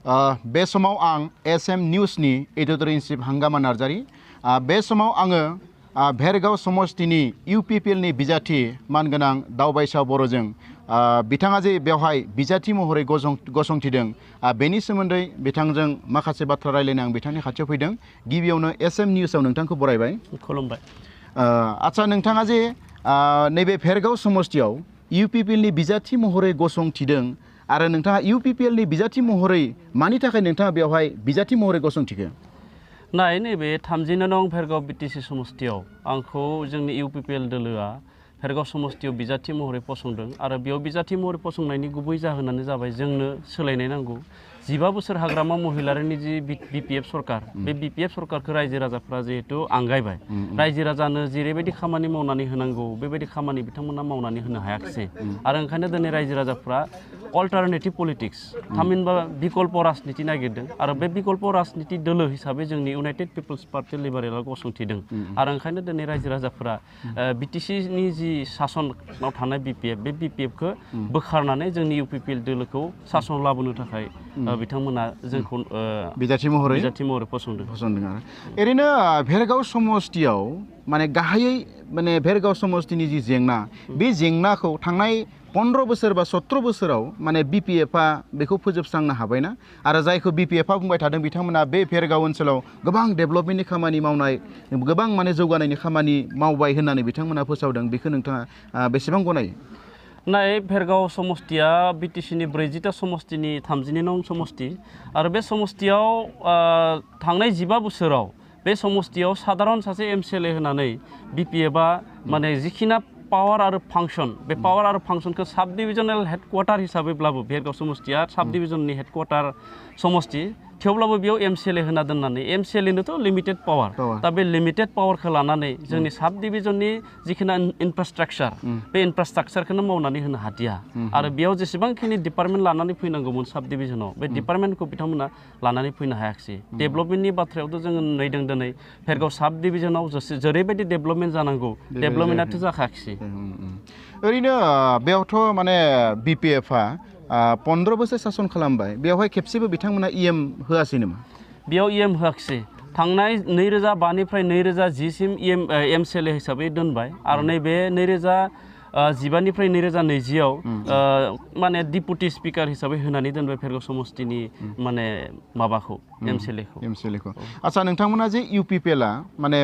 बे समाव आं एसएम निउसनि एडिटर इन चीफ हांगामा नार्जारी बे समाव आङो भेरगाव समष्टिनि इउपिपिएलनि बिजाथि मानगोनां दावबायसा बर'जों बिथाङा जे बेवहाय बिजाथि महरै गसंथिदों बेनि सोमोन्दै बिथांजों माखासे बाथ्रा रायलायनो आं बिथांनि खाथियाव फैदों। गिबियावनो एसएम निउसआव नोंथांखौ बरायबाय। खुलुमबाय। आच्छा, नोंथाङा जे नैबे भेरगाव समष्टियाव इउपिपिएलनि बिजाथि महरै गसंथिदों आरो नोंथाङा इउपिपिएलनि बिजाथि महरै मानि थाखाय नोंथाङा बेवहाय बिजाथि महरै गसंथिखो? नाय, नैबे 30 नं भेरगाव बिटिसि समष्टियाव आंखौ जोंनि इउपिपिएल दोलोआ भेरगाव समष्टियाव बिजाथि महरै फसंदों आरो बेयाव बिजाथि महरै फसंनायनि गुबै जाहोनानो जाबाय जोंनो सोलायनाय नांगौ। 15 बोसोर हाग्रामा महिलारिनि जि बिपिएफ सरकार, बे बिपिएफ सरकारखौ रायजो राजाफ्रा जिहेतु आंगायबाय। रायजो राजानो जेरैबायदि खामानि मावनानै होनांगौ बेबायदि खामानि बिथांमोना मावनानै होनो हायाखिसै आरो ओंखायनो दिनै रायजो राजाफ्रा अल्टारनेटिभ पलिटिक्स थामहिनबा बिकल्प राजनिति नागिरदों आरो बे बिकल्प राजनिति दोलो हिसाबै जोंनि इउनाइटेड पिपल्स पार्टी लिबारेला गसंथिदों आरो ओंखायनो दिनै रायजो राजाफ्रा बिटिसिनि जि सासनाव थानाय बिपिएफ, बे बिपिएफखौ बोखारनानै जोंनि इउपिपिएल दोलोखौ सासनाव लाबोनो थाखाय बिथांमोना जोंखौ बिजाथि महरै फसंदों आरो ओरैनो भेरगाव समष्टियाव माने गाहायै माने भेरगाव समष्टिनि जि जेंना, बे जेंनाखौ थांनाय 15 बोसोर बा 17 बोसोराव माने बिपिएफआ बेखौ फोजोबस्रांनो हाबायना? आरो जायखौ बिपिएफआ बुंबाय थादों बिथांमोना बे भेरगाव ओनसोलाव गोबां डेभेलपमेन्टनि खामानि मावनाय, गोबां माने जौगानायनि खामानि मावबाय होननानै बिथांमोना फोसावदों। बेखौ नोंथाङा बेसेबां गनायो? नाय, भेरगाव समष्टिया बिटिसिनि 40टा समष्टिनि 30 नं समष्टि आरो बे समष्टियाव थांनाय 15 बोसोराव बे समष्टियाव साधारन सासे एमसिएलए होनानै बिपिएफआ माने जिखिना पावार आरो फांसन, बे पावार आरो फांसनखौ साब डिभिजनेल हेडक्वार्टार हिसाबैब्लाबो भेरगाव समष्टिया साब डिभिजननि हेडक्वार्टार समष्टि, थेवब्लाबो बेयाव एमसिएलए होना दोननानै एमसिएलएनोथ' लिमिटेड पावार, दा बे लिमिटेड पावारखौ लानानै जोंनि साब डिभिजननि जिखिना इनफ्रास्ट्राक्चार, बे इनफ्रास्ट्राक्चारखौनो मावनानै होनो हादिया आरो बेयाव जेसेबांखिनि डिपार्टमेन्ट लानानै फैनांगौमोन साब डिभिजनाव, बे डिपार्टमेन्टखौ बिथांमोना लानानै फैनो हायाखिसै। डेभेलपमेन्टनि बाथ्रायावथ' जोङो नुदों दिनै भेरगाव साब डिभिजनाव जेरैबायदि डेभेलपमेन्ट जानांगौ, डेभेलपमेन्टआथ' जाखायाखिसै। ओरैनो बेयावथ' माने बिपिएफआ 15 बोसोर सासन खालामबाय, बेवहाय खेबसेबो बिथांमोना इएम होआसै नामा? बेयाव इएम होआखिसै। थांनाय 2005निफ्राय 2010 सिम एमसिएलए हिसाबै दोनबाय आरो नैबे 2015निफ्राय 2020आव माने डिपुटि स्पिकार हिसाबै होनानै दोनबाय भेरगाव समष्टिनि माने माबाखौ एमसिएलएखौ। आच्छा, नोंथांमोना जे इउपिपिएलआ माने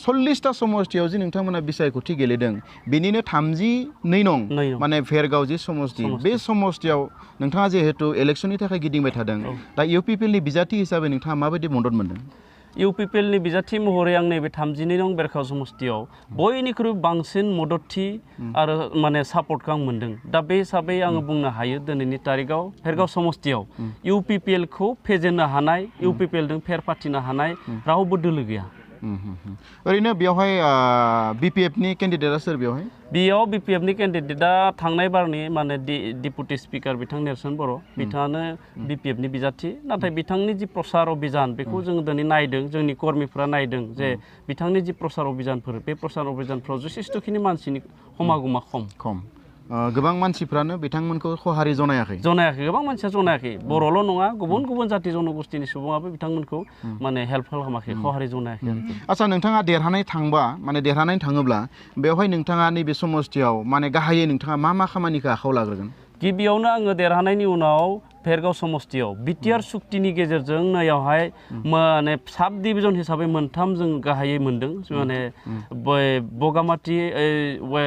40टा समष्टियाव जे नोंथांमोना बिसायख'थि गेलेदों, बेनिनो 32 नं माने भेरगाव जि समष्टि, बे समष्टियाव नोंथाङा जिहेतु इलेक्सननि थाखाय गिदिंबाय थादों, दा इउपिपिएलनि बिजाथि हिसाबै नोंथाङा माबायदि मदद मोनदों? इउपिपिएलनि बिजाथि महरै आं नैबे 30 नं भेरगाव समष्टियाव बयनिख्रुइ बांसिन मददथि आरो माने सापर्टखौ आं मोनदों। दा बे हिसाबै आङो बुंनो हायो दिनैनि तारिखाव भेरगाव समष्टियाव इउपिपिएलखौ फेजेननो हानाय, इउपिपिएलजों फेर फाथिनो हानाय रावबो दोलो गैया। ओरैनो बेवहाय बिपिएफनि केन्डिडेटआ सोर? बेयाव बिपिएफनि केन्डिडेटआ थांनाय बारनि माने डिपुटि स्पिकार बिथां नेर्सोन बर', बिथाङानो बिपिएफनि बिजाथि। नाथाय बिथांनि जि प्रसार अभियान बेखौ जों दिनै नायदों, जोंनि कर्मिफ्रा नायदों जे बिथांनि जि प्रसार अभियानफोर, बे प्रसार अभियानफ्राव जथेस्थ'खिनि मानसिनि हमागमा खम। गोबां मानसिफ्रानो बिथांमोनखौ खहारि जनायाखै। गोबां मानसिया जनायाखै। बर'ल' नङा, गुबुन गुबुन जाथि जनगोष्ठीनि सुबुङाबो बिथांमोनखौ माने हेल्प खालामाखै, खहारि जनायाखै। आच्छा, नोंथाङा देरहानानै थाङोब्ला बेवहाय नोंथाङा नैबे समष्टियाव माने गाहायै नोंथाङा मा खामानिखौ आखायाव लाग्रोगोन? गिबियावनो आङो देरहानायनि उनाव भेरगाव समष्टियाव बिटिआर सुक्तिनि गेजेरजों नैयावहाय माने साब डिभिजन हिसाबै 3 जों गाहायै मोनदों। माने बगामाथि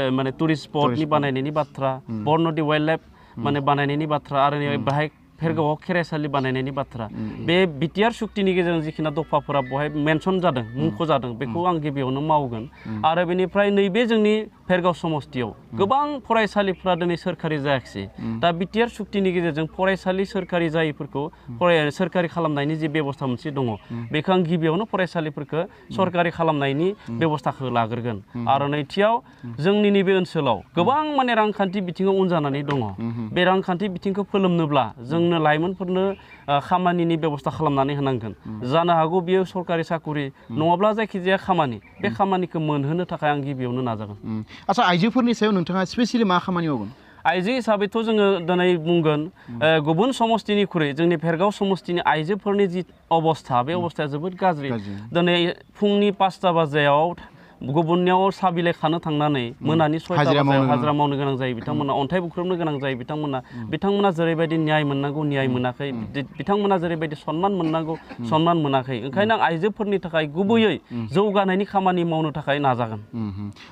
माने टुरिस्ट स्पटनि बानायनायनि बाथ्रा, बरनदि वाइल्ड लाइफ माने बानायनायनि बाथ्रा आरो बाहाय भेरगावआव खेराइसालि बानायनायनि बाथ्रा। बे बिटिआर सुक्तिनि गेजेरजों जिखिना दफाफोरा बहाय मेनसन जादों, मुंख'जादों, बेखौ आं गिबियावनो मावगोन। आरो बेनिफ्राय नैबे जोंनि भेरगाव समष्टियाव गोबां फरायसालिफ्रा दिनै सोरखारि जायाखिसै। दा बिटिआर सुक्तिनि गेजेरजों फरायसालि सोरखारि जायैफोरखौ सोरखारि खालामनायनि जि बेबस्था मोनसे दङ, बेखौ आं गिबियावनो फरायसालिफोरखौ सरकारि खालामनायनि बेबस्थाखौ लाग्रोगोन। आरो नैथियाव जोंनि नैबे ओनसोलाव गोबां माने रांखान्थि बिथिङाव उन जानानै दङ। बे रांखान्थि बिथिंखौ फोलोमनोब्ला जोंनो लाइमोनफोरनो खामानिनि बेबस्था खालामनानै होनांगोन। जानो हागौ बियो सरकारि साकरि नङाब्ला जायखिजाया खामानि, बे खामानिखौ मोनहोनो थाखाय आं गिबियावनो नाजागोन। आच्छा, आइजोफोरनि सायाव नोंथाङा स्पेसियेलि मा खामानि मावगोन? आइजो हिसाबैथ' जोङो दिनै बुंगोन गुबुन समस्तिनिख्रुइ जोंनि भेरगाव समस्तिनि आइजोफोरनि जि अबस्था बे अबस्थाया जोबोद गाज्रि दिनै फुंनि 5टा बाजियाव गुबुननियाव साहा बिलाइ खानो थांनानै मोनानि 6टा बाजियाव हाजिरा मावनो गोनां जायो बिथांमोना अन्थाइ बुख्रुबनो गोनां जायो बिथांमोना जेरैबायदि न्याय मोननांगौ न्याय मोनाखै बिथांमोना जेरैबायदि सन्मान मोननांगौ सन्मान मोनाखै ओंखायनो आं आइजोफोरनि थाखाय गुबैयै जौगानायनि खामानि मावनो थाखाय नाजागोन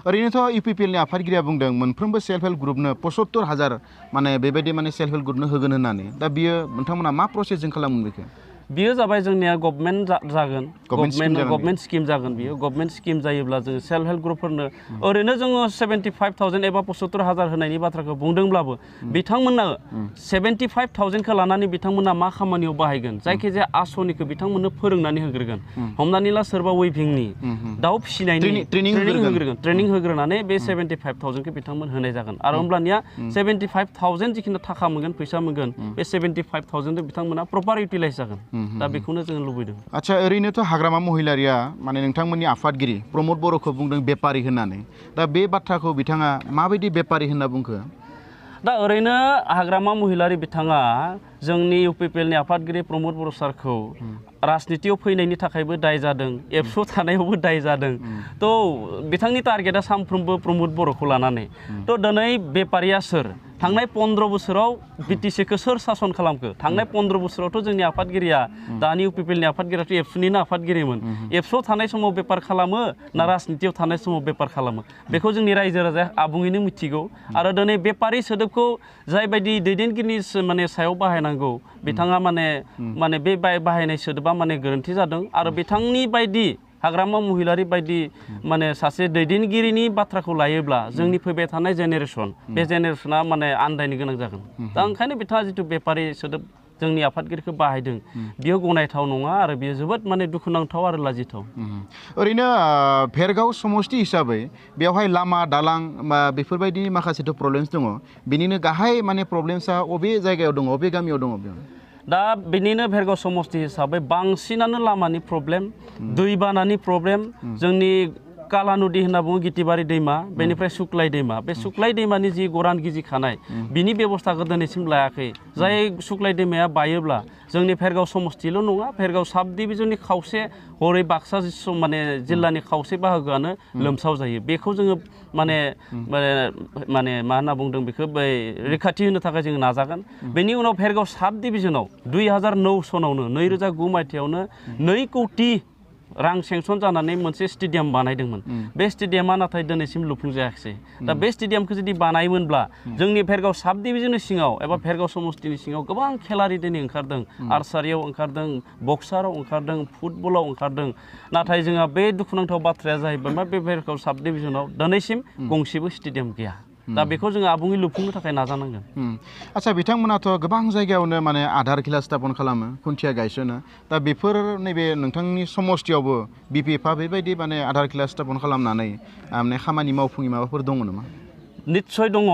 ओरैनोथ' इउपिपिएलनि आफादगिरिया बुंदों मोनफ्रोमबो सेल्फ हेल्प ग्रुपनो 75,000 माने बेबायदि माने सेल्फ हेल्प ग्रुपनो होगोन होननानै दा बियो नोंथांमोना मा प्रसेसजों खालामो बेखौ बियो जाबाय जोंनिया गभर्नमेन्ट जागोन गभर्नमेन्ट स्किम जागोन बियो गभर्नमेन्ट स्किम जायोब्ला जोङो सेल्फ हेल्प ग्रुपफोरनो ओरैनो जोङो 75,000 एबा 75,000 होनायनि बाथ्राखौ बुंदोंब्लाबो बिथांमोना 75,000खौ लानानै बिथांमोना मा खामानियाव बाहायगोन जायखिजाया आसनिखौ बिथांमोननो फोरोंनानै होग्रोगोन हमनानै ला सोरबा वेभिंनि दाउ फिसिनायनि ट्रेनिं होग्रोनानै बे 75,000खौ बिथांमोन होनाय जागोन आरो होमब्लानिया 75,000 जिखिनि थाखा मोनगोन फैसा मोनगोन बे 75,000 बिथांमोना प्रपार इउटिलाइज जागोन दा बेखौनो जों लुबैदों आच्छा ओरैनोथ' हाग्रामा महिलारिया माने नोंथांमोननि आफादगिरि प्रमद बर'खौ बुंदों बेपारि होननानै दा बे बाथ्राखौ बिथाङा माबायदि बेपारि होनना बुंखो दा ओरैनो हाग्रामा महिलारि बिथाङा जोंनि इउपिपिएलनि आफादगिरि प्रमद बर' सारखौ राजनितियाव फैनायनि थाखायबो दाय जादों एबसु थानायावबो दाय जादों थ' बिथांनि टारगेटआ सानफ्रोमबो प्रमद बर'खौ लानानै थ' दिनै बेपारिया सोर थांनाय 15 बोसोराव बिटिसिखौ सोर सासन खालामखो थांनाय 15 बोसोरावथ' जोंनि आफादगिरिया दानि इउपिपिएलनि आफादगिरियाथ' एबसुनिनो आफादगिरिमोन एबसुआव थानाय समाव बेपार खालामो ना राजनितियाव थानाय समाव बेपार खालामो बेखौ जोंनि रायजो राजाया आबुङैनो मिथिगौ आरो दिनै बेपारि सोदोबखौ जायबायदि दैदेनगिरिनि माने सायाव बाहायनांगौ बिथाङा माने बे बाहायनाय सोदोबा माने गोरोन्थि जादों आरो बिथांनि बायदि हाग्रामा महिलारि बायदि माने सासे दैदेनगिरिनि बाथ्राखौ लायोब्ला जोंनि फैबाय थानाय जेनेरेसन बे जेनेरेसना माने आन्दायनो गोनां जागोन दा ओंखायनो बिथाङा जिथु बेपारि सोदोब जोंनि आफादगिरिखौ बाहायदों बियो गनायथाव नङा आरो बियो जोबोद माने दुखुनांथाव आरो लाजिथाव ओरैनो भेरगाव समस्ति हिसाबै बेवहाय लामा दालां बा बेफोरबायदि माखासेथ' प्रब्लेम्स दङ बिनिनो गाहाय माने प्रब्लेम्सआ अबे जायगायाव दङ अबे गामियाव दङ बेयाव दा बेनिनो भेरगाव समस्ति हिसाबै बांसिनानो लामानि प्रब्लेम दैबानानि प्रब्लेम जोंनि काला नदी होनना बुङो गितिबारि दैमा बेनिफ्राय सुक्लाय दैमा बे सुक्लाय दैमानि जि गरान गिजि खानाय बिनि बेबस्थाखौ दिनैसिम लायाखै जाय सुक्लाय दैमाया बायोब्ला जोंनि भेरगाव समस्तिल' नङा भेरगाव साब डिभिजननि खावसे हरै बाक्सा माने जिल्लानि खावसे बाहागोआनो लोमसाव जायो बेखौ जोङो माने मा होनना बुंदों बेखौ रैखाथि होनो थाखाय जोङो नाजागोन बेनि उनाव भेरगाव साब डिभिजनाव 2009 सनावनो 2009 मायथाइयावनो 2 कौटि रां सेंसन जानानै मोनसे स्टेडियाम बानायदोंमोन बे स्टेडियामा नाथाय दिनैसिम लुफुंजायाखै दा बे स्टेडियामखौ जुदि बानायोमोनब्ला जोंनि भेरगाव साब डिभिजननि सिङाव एबा भेरगाव समस्तिनि सिङाव गोबां खेलारि दिनै ओंखारदों आर्सारियाव ओंखारदों बक्साराव ओंखारदों फुटबलाव ओंखारदों नाथाय जोंहा बे दुखुनांथाव बाथ्राया जाहैबाय मा बे भेरगाव साब डिभिजनाव दिनैसिम गंसेबो स्टेडियाम गैया दा बेखौ जोङो आबुङै लुफुंनो थाखाय नाजानांगोन आच्छा बिथांमोनाथ' गोबां जायगायावनो माने आधार खिला स्थापन खालामो खुन्थिया गायसनो दा बेफोर नैबे नोंथांनि समस्तियावबो बिपिएफआ बेबायदि माने आधार खिला स्थापन खालामनानै माने खामानि मावफुङि माबाफोर दङ नामा निस्सय दङ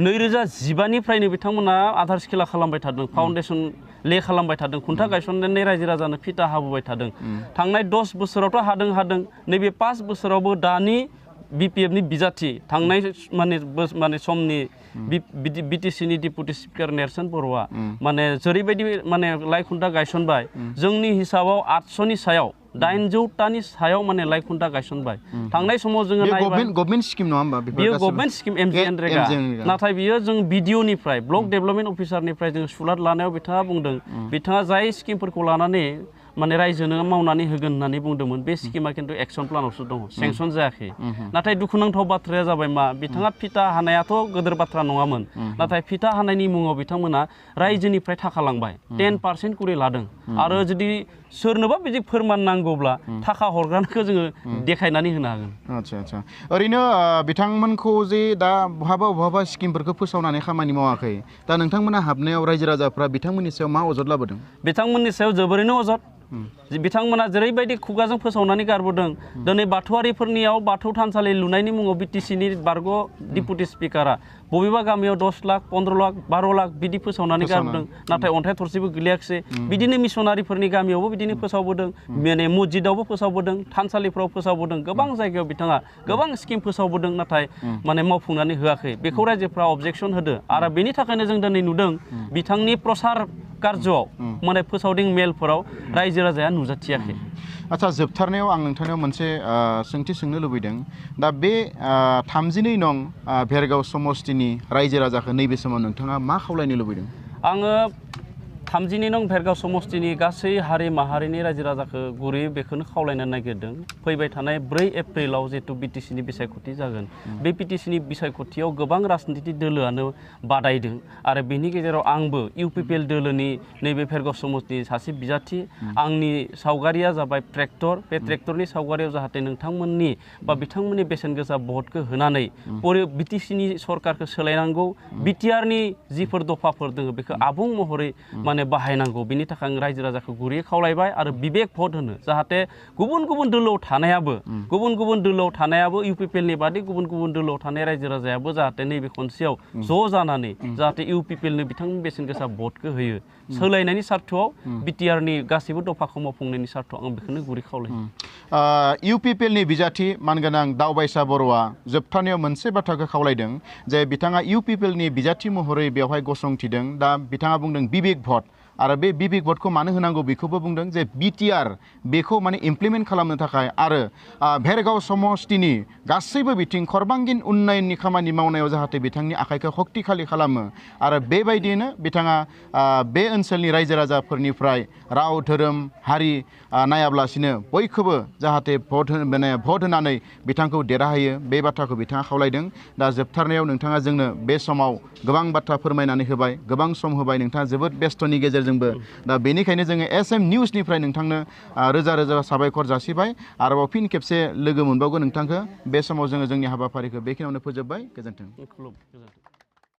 2015निफ्रायनो बिथांमोना आधार खिला खालामबाय थादों फाउन्डेसन ले खालामबाय थादों खुन्था गायसननानै रायजो राजानो फिथा हाबोबाय थादों थांनाय 10 बोसोरावथ' हादों नैबे 5 बोसोरावबो दानि बिपिएफनि बिजाथि थांनाय माने समनि बिटिसिनि डिपुटि स्पिकार नेर्सोन बर'आ माने जेरैबायदि माने लाइखुन्था गायसनबाय जोंनि हिसाबाव 800नि सायाव 800टानि सायाव माने लाइखुन्था गायसनबाय थांनाय समाव जोङो नायबाय गभर्नमेन्ट स्किम नङा होमबा बियो गभर्नमेन्ट स्किम एमजिएनरेगा नाथाय बियो जों बिडिअनिफ्राय ब्लक डेभेलपमेन्ट अफिसारनिफ्राय जों सुलाद लानायाव बिथाङा बुंदों बिथाङा जाय स्किमफोरखौ लानानै माने रायजोनो मावनानै होगोन होननानै बुंदोंमोन बे स्किमा खिन्थु एक्सन प्लानावसो दङ सेंसन जायाखै नाथाय दुखुनांथाव बाथ्राया जाबाय मा बिथाङा फिथा हानायाथ' गोदोर बाथ्रा नङामोन नाथाय फिथा हानायनि मुङाव बिथांमोना रायजोनिफ्राय थाखा लांबाय 10% कुरि लादों आरो जुदि सोरनोबा बिदि फोरमान नांगौब्ला थाखा हरग्रानोखौ जोङो देखायनानै होनो हागोन आच्छा ओरैनो बिथांमोनखौ जे दा बहाबा स्किमफोरखौ फोसावनानै खामानि मावाखै दा नोंथांमोना हाबनायाव रायजो राजाफ्रा बिथांमोननि सायाव मा अजद लाबोदों बिथांमोननि सायाव जोबोरैनो अजद बिथांमोना जेरैबायदि खुगाजों फोसावनानै गारबोदों दिनै बाथौआरिफोरनियाव बाथौ थानसालि लुनायनि मुङाव बिटिसिनि बारग' डिपुटि स्पिकारा बबेबा गामियाव 10 लाख 15 लाख 12 लाख बिदि फोसावनानै गारबोदों नाथाय अन्थाइ थरसेबो गोलैयाखिसै बिदिनो मिसनारिफोरनि गामियावबो बिदिनो फोसावबोदों माने मस्जिदावबो फोसावबोदों थानसालिफ्राव फोसावबोदों गोबां जायगायाव बिथाङा गोबां स्किम फोसावबोदों नाथाय माने मावफुंनानै होआखै बेखौ रायजोफ्रा अबजेक्सन होदो आरो बेनि थाखायनो जों दिनै नुदों बिथांनि प्रसार कार्जआव माने फोसावदिं मेलफोराव रायजो राजाया नुजाथियाखै। आच्छा जोबथारनायाव आं नोंथांनाव मोनसे सोंथि सोंनो लुबैदों दा बे 32 नं भेरगाव समष्टिनि रायजो राजाखौ नैबे समाव नोंथाङा मा खावलायनो लुबैदों? आङो 32 नं भेरगाव समष्टिनि गासै हारि माहारिनि रायजो राजाखौ गुरैयै बेखौनो खावलायनो नागिरदों फैबाय थानाय 4 एप्रिलाव जिहेतु बिटिसिनि बिसायख'थि जागोन बे बिटिसिनि बिसायख'थियाव गोबां राजनितिक दोलोआनो बादायदों आरो बेनि गेजेराव आंबो इउपिपिएल दोलोनि नैबे भेरगाव समष्टिनि सासे बिजाथि आंनि सावगारिया जाबाय ट्रेक्टर बे ट्रेक्टरनि सावगारियाव जाहाथे नोंथांमोननि बा बिथांमोननि बेसेन गोसा भटखौ होनानै बिटिसिनि सरकारखौ सोलायनांगौ बिटिआरनि जिफोर दफाफोर दङ बेखौ आबुं महरै माने बाहायनांगौ बिनि थाखाय आं रायजो राजाखौ गुरैयै खावलायबाय आरो बिबेक भट होनो जाहाथे गुबुन गुबुन दोलोआव थानायाबो इउपिपिएलनि बादै गुबुन गुबुन दोलोआव थानाय रायजो राजायाबो जाहाथे नैबे खनसेयाव ज' जानानै जाहाथे इउपिपिएलनो बिथांमोननि बेसेन गोसा भटखौ होयो सोलायनायनि सार्थआव बिटिआरनि गासैबो दफाखौ मावफुंनायनि सार्थआव आं बेखौनो गुरै खावलायो। इउपिपिएलनि बिजाथि मानगोनां दावबायसा बर'आ जोबथारनायाव मोनसे बाथ्राखौ खावलायदों जे बिथाङा इउपिपिएलनि बिजाथि महरै बेवहाय गसंथिदों दा बिथाङा बुंदों बिबेक भट आरो बे बिबेक भटखौ मानो होनांगौ बेखौबो बुंदों जे बिटिआर बेखौ माने इमप्लिमेन्ट खालामनो थाखाय आरो भेरगाव समष्टिनि गासैबो बिथिं खरबांगिन उन्नयननि खामानि मावनायाव जाहाथे बिथांनि आखाइखौ शक्तिशाली खालामो आरो बेबायदियैनो बिथाङा बे ओनसोलनि रायजो राजाफोरनिफ्राय राव धोरोम हारि नायाब्लासिनो बयखौबो जाहाथे भट होनानै बिथांखौ देरहाहोयो बे बाथ्राखौ बिथाङा खावलायदों। दा जोबथारनायाव नोंथाङा जोंनो बे समाव गोबां बाथ्रा फोरमायनानै होबाय गोबां सम होबाय नोंथाङा जोबोद बेस्थ'नि गेजेरजोंबो दा बेनिखायनो जोङो एसएम निउसनिफ्राय नोंथांनो रोजा रोजा साबायखर जासिबाय आरोबाव फिन खेबसे लोगो मोनबावगोन नोंथांखौ बे समाव जोङो जोंनि हाबाफारिखौ बेखिनियावनो फोजोबबाय गोजोन्थों।